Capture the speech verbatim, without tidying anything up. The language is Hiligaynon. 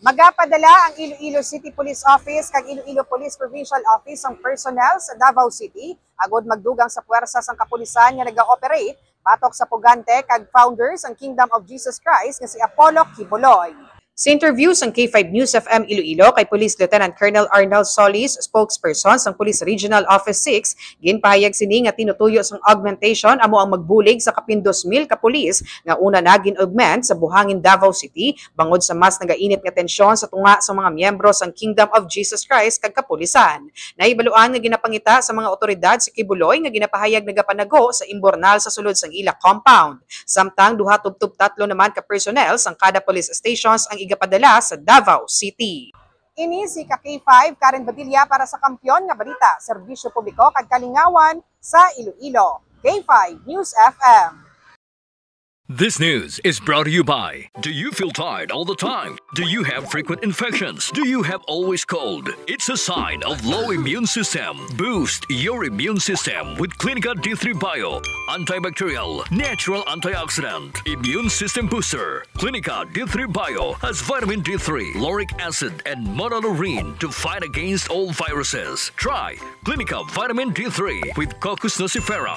Magapadala ang Iloilo City Police Office kag Iloilo Police Provincial Office sang personnel sa Davao City agod magdugang sa puwersa sang kapulisan nga naga-operate batok sa pugante kag founder sang Kingdom of Jesus Christ nga si Apollo Quiboloy. Sa interview sang K five News F M Iloilo kay Police Lieutenant Colonel Arnel Solis, spokesperson sang Police Regional Office six, ginpahayag sini nga tinutuyo sang augmentation amo ang magbulig sa kapin dos mil ka pulis nga una na gin-augment sa buhangin Davao City bangod sa mas nagainit nga tensyon sa tunga sang mga miyembro sang Kingdom of Jesus Christ kag kapulisan. Nahibaluan nga ginapangita sa mga awtoridad si Quiboloy nga ginapahayag nagapanago sa imbornal sa sulod sang ila compound. Samtang duha tubtob tatlo naman ka personnel sang kada police stations ang igapadala sa Davao City. Ini si ka K five, Karen Badilla para sa Kampiyon nga Balita, Serbisyo Publiko kag Kalingawan sa Iloilo. K five News F M. This news is brought to you by. Do you feel tired all the time? Do you have frequent infections? Do you have always cold? It's a sign of low immune system. Boost your immune system with Clinica D three Bio. Antibacterial, natural antioxidant, immune system booster. Clinica D three Bio has vitamin D three, lauric acid, and monolaurin to fight against all viruses. Try Clinica Vitamin D three with Cocos nucifera.